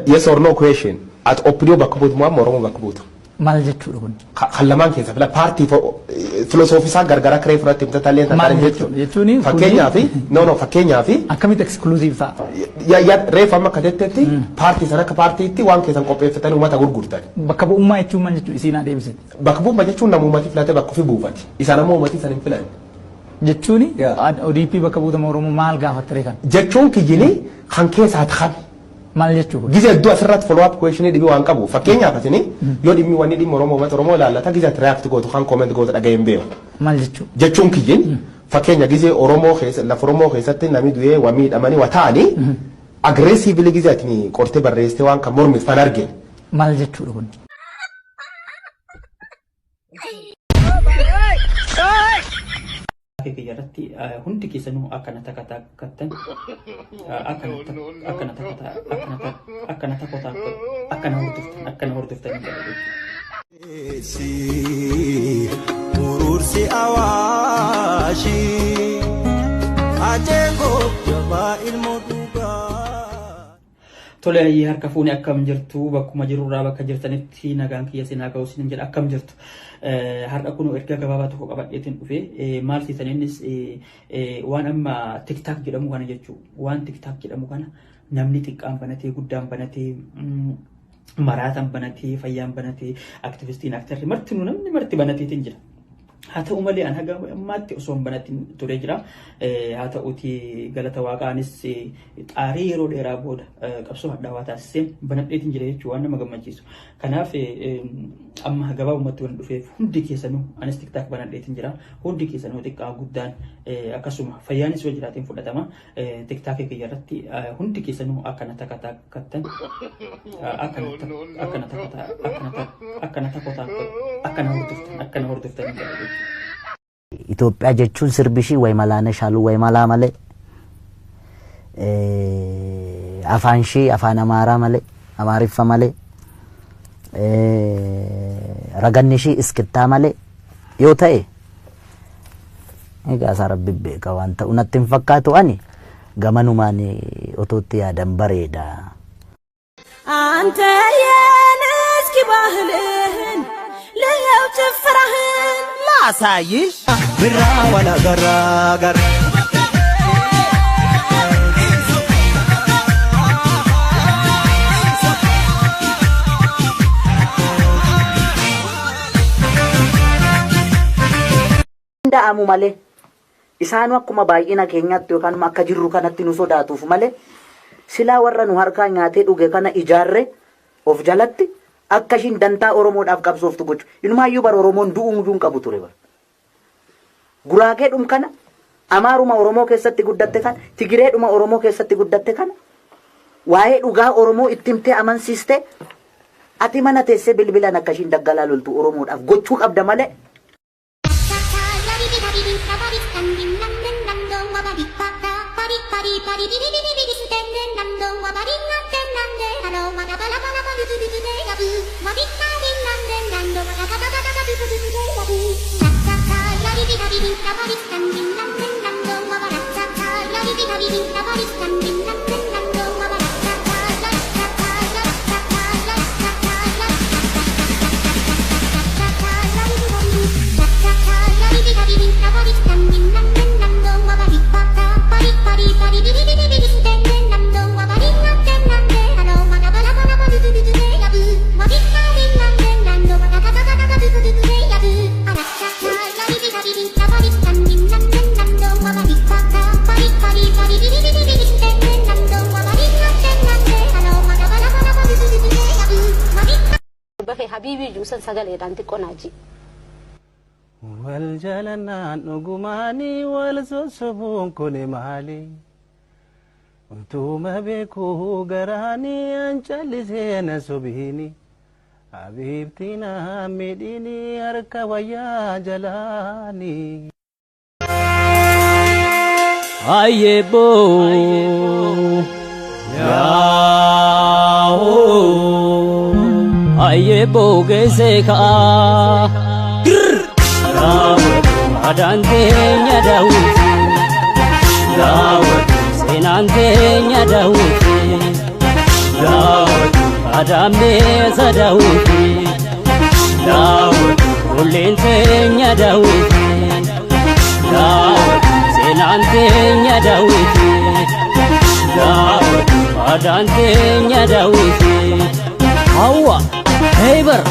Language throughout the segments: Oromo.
Yes or no question. Ati OPDO bakka buutu moo amma Oromoo bakka buuta? Maal jechuudha kun? Kan lamaan keessa fila paartii filosoofii isaa gargar akka reefu irratti himte illee Maal jechuudha? Jechuun kuni- Fakkeenyaaf, no, no, fakkeenyaaf Akkamitti exclusive ta'a? Reefu amma akka jettetti paartii sana akka paartiitti waan keessan qopheeffatanii uummata gurgurtan. Bakka bu'ummaa jechuun maal jechuudha? Isiin adeemsite. Bakka bu'ummaa jechuun nama uummati filate bakka ofii buufati. Isaan ammoo uummati san hin filanne. Jechuun ODP bakka buutama Oromoo maal gaafattare kan? Jechuun kiyyini kan keessaa ta'an. Maal jechuu kun? Gize hedduu asirratti follow up question dhibii waan qabu. Fakkeenyaaf, asini yoo dhimmi wanni dhimma Oromoo, uummata Oromoo ilaallata, gize ati react gootu kan comment gootu dhaga'ee hin beeku. Maal jechuu? Jechuun kiyyin fakkeenya gizee Oromoo keessa, lafa Oromoo keessatti namni du'ee waa miidhamanii waa ta'anii, aggressively gizee ati qortee barreessitee waan kan mormit fan argine. Maal jechuudha kun? Kiyya irratti hundi keessanuu akkana takatakkattan, akkana akkana takata akkana akkana takota akkana hordoftan, akkana hordoftan jedha jechuudha. Urursi awaashi ajeekoo jabaa ilmoo dhugaa. Tole, ayyee, harka fuuni, akkam jirtu? Bakkuma jirurraa bakka jirtanitti nagaan kiyya sinaa ga'u sinin jedha. Akkam jirtu? Har'a kun ergaa gabaabaa tokko qabadheetiin dhufe. Maal siitan? Innis waan amma TikTok jedhamu kana jechuu. Waan TikTok jedhamu kana namni xiqqaan banatee, guddaan banatee, maraatan banatee, fayyaan banatee, aktivistiin, aktarri martinuu, namni marti banateetiin jira. Haa ta'u malee, an haga ammaatti osoo hin banatin ture jira. Haa ta'uti, galata waaqaanis xaarii yeroo dheeraa booda qabsoo hadhaawaa taasiseen banadheetiin jira jechuun waan nama gammachiisu. Kanaaf amma gabaabumatti waan dhufeef, hundi keessanuu, anis TikTok banadheetiin jira. Hundi keessanuu xiqqaa guddaan, akkasuma fayyaanis yoo jiraateen fudhatama. TikTok kiyya irratti hundi keessanuu akkana takatakkattan, akkana akkana takata akkana akkana takota akkana hordoftan, akkana hordoftan jedha jechuudha. Itoophiyaa jechuun sirbi ishii way malaana shaaluu way malaa malee, afaan ishii afaan Amaaraa malee, Amaariffa malee, raganni ishii iskittaa malee yoo ta'e, egaa isaa Rabbi beeka. Waan ta'u natti hin fakkaatu. Ani gamanumaan otootti yaadan bareeda. አንተ የን እስኪ ባህልህን ልየው ጭፈራህን ላሳይሽ Birraa wal agarraa gara. Danda'amu malee, isaanu akkuma baay'ina keenyaatti yookaan akka jirru kanatti nu sodaatuuf malee, silaa warra nu harkaa nyaatee dhuge kana ijaarre of jalatti akka ishiin dantaa Oromoodhaaf qabsooftu gochu. Inumaayyuu bara Oromoon du'uu hin qabu ture bara. Guraageedhum kana, Amaaruma Oromoo keessatti guddatte kana, Tigireedhuma Oromoo keessatti guddatte kana, waa'ee dhugaa Oromoo itti himtee amansiiste, ati mana teessee bilbilaan akka ishiin daggalaa loltu Oromoodhaaf gochuu qabda malee. Bahe habiibii juusan sagaleedhaan xiqqoo naaji. Wal jaalannaan dhugumaanii wal sossobuun kun maali? Utuma beekuu garaanii an callisee na sobiini. Habiibtii na miidhiini harka wayyaa jalaani. Ayyebo yaa'oo ayyebo geesse ka'a daawwatu adaan teenya daawwiti, daawwatu seenaan teenya daawwiti, daawwatu. Aadaan daawwiti daawwiti Olleen teenya daawwiti daawwiti Seenaan teenya daawwiti daawwiti Aadaan teenya daawwiti. Hawwa Heebar.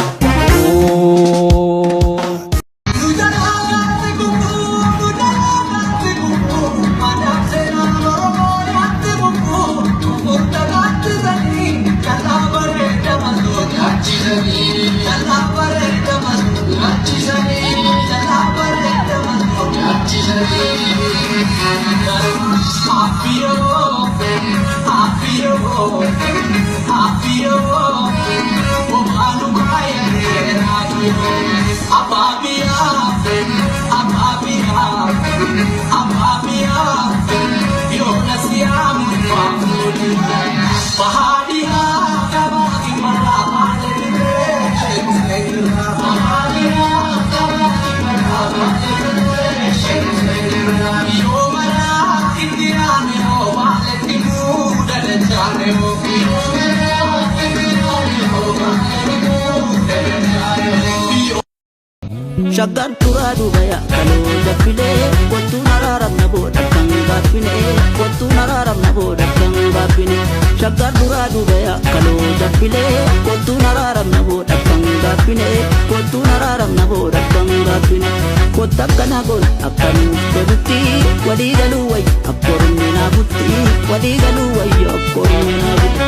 Shaggar turaa duuba yaakaloo jabbilee kottuun araaramna booda kan gaabbine kottuun araaramna booda kan gaabbine. Shaggar turaa duuba yaakaloo jabbilee kottuun araaramna booda kan gaabbine kottuun araaramna booda kan gaabbine. Kotta akkana goona akka nuuf tolutti walii galuu wayya akka ormi naafutti walii galuu wayya akka ormi naafutti.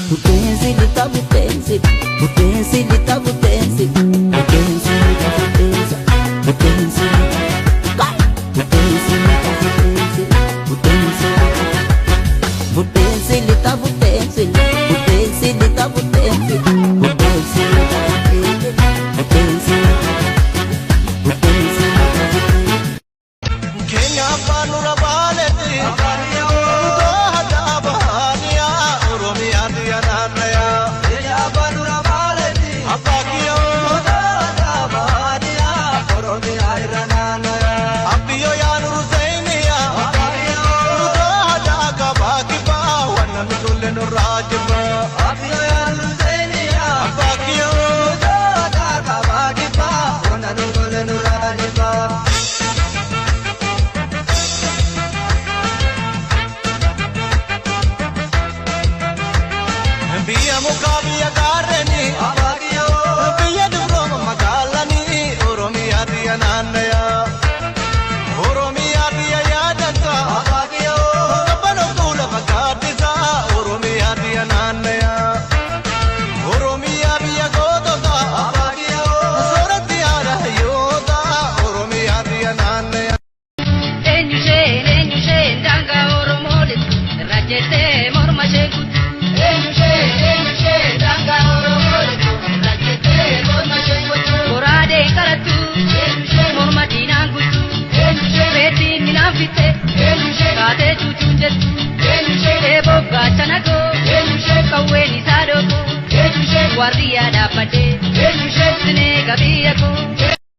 Butteensi lixa butteensi butteensi lixa butteensi butteensi lixa butteensi butteensi butteensi lixa butteensi butteensi butteensi lixa butteensi butteensi lixa butteensi butteensi lixa butteensi butteensi butteensi. Keenya afaan nurra baaletti iddoo bahaniya Oromiyaa biyya naannaya. Keenya afaan nurra baaletti abbaa kiyyoo iddoo bahaniya Oromiyaa irra naannaya. Abbiyyoo yaa nuru zayiniya abbaa kiyyoo iddoo hadaa kabaa kibbaa waan namni tollee nurraa jibba. Abbiyyoo yaa nuru zayiniya abbaa kiyyoo iddoo hadaa kabaa kibbaa waan namni tollee nurraa jibba. Biyya mukaa biyya gaarreeni biyya dubrooma magaalanii Oromiyaa biyya naannaya. Oromiyaa biyya yaadata qabbana fuula fakkaatisa Oromiyaa biyya naannaya. Oromiyaa biyya gootota sooratti haadha hayyoota Oromiyaa biyya naannaya. Eenyu isheen eenyu isheen daangaa Oromooletu irra jettee morma ishee kutu. Eenyu isheen eenyu isheen daangaa Oromooletu irra jettee morma ishee kutu. Goraadeen qarattu eenyu isheen morma diinaan guttu. Eenyu isheen reettiin minaan fitte eenyu isheen kaatee cuucuun jettu. Eenyu isheen eeboo gaachana koo eenyu isheen qawween isaa dhookoo eenyu isheen waardiyyaa dhaabbadhee eenyu isheen sinee gabiyya koo.